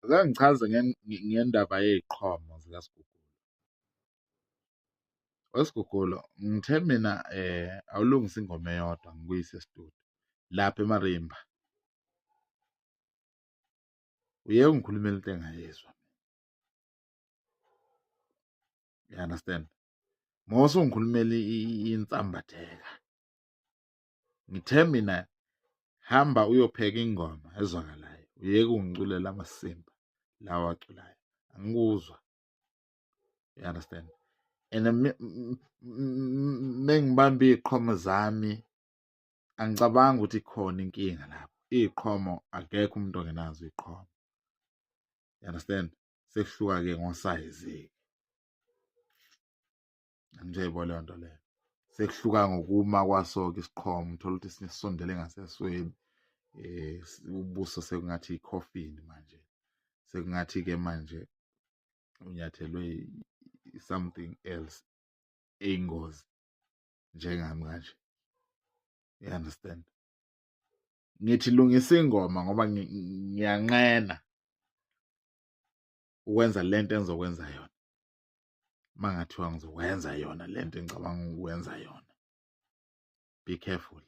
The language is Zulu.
Ake ngichaze ngendaba yey'qhomo zikaSigugulo. WeSigugulo, ngithe mina awulungise ingoma eyodwa ngikuyise e-studio lapha eMarimba. Uyeke ungikhulumela into engayizwa. You understand? Mose ungikhulumela insambatheka. Ngithe mina hamba uyopheka ingoma ezwakalayo, uyeke ungiculela amasimba lawa aculayo. Angikuzwa. You understand? And mengibamba iy'qhomo zami angicabangi ukuthi ikhona inkinga lapho. Iy'qhomo akekho umuntu ongenazo iy'qhomo. You understand? Sekuhluka-ke ngosayizi-ke. Angiyayibona leyo nto leyo. Sekuhluka ngokuma kwaso-ke isiqhomo, uthola ukuthi esinye sisondele ngasesweni. Ubuso sekungathi ikhofini manje. Sekungathi-ke manje unyathelwe something else eyingozi njengami kanje. You understand? Ngithi lungisa ingoma ngoba ngiyanqena ukwenza lento engizokwenza yona. Mangathiwa ngizokwenza yona lento engicabanga ukwenza yona. Be careful.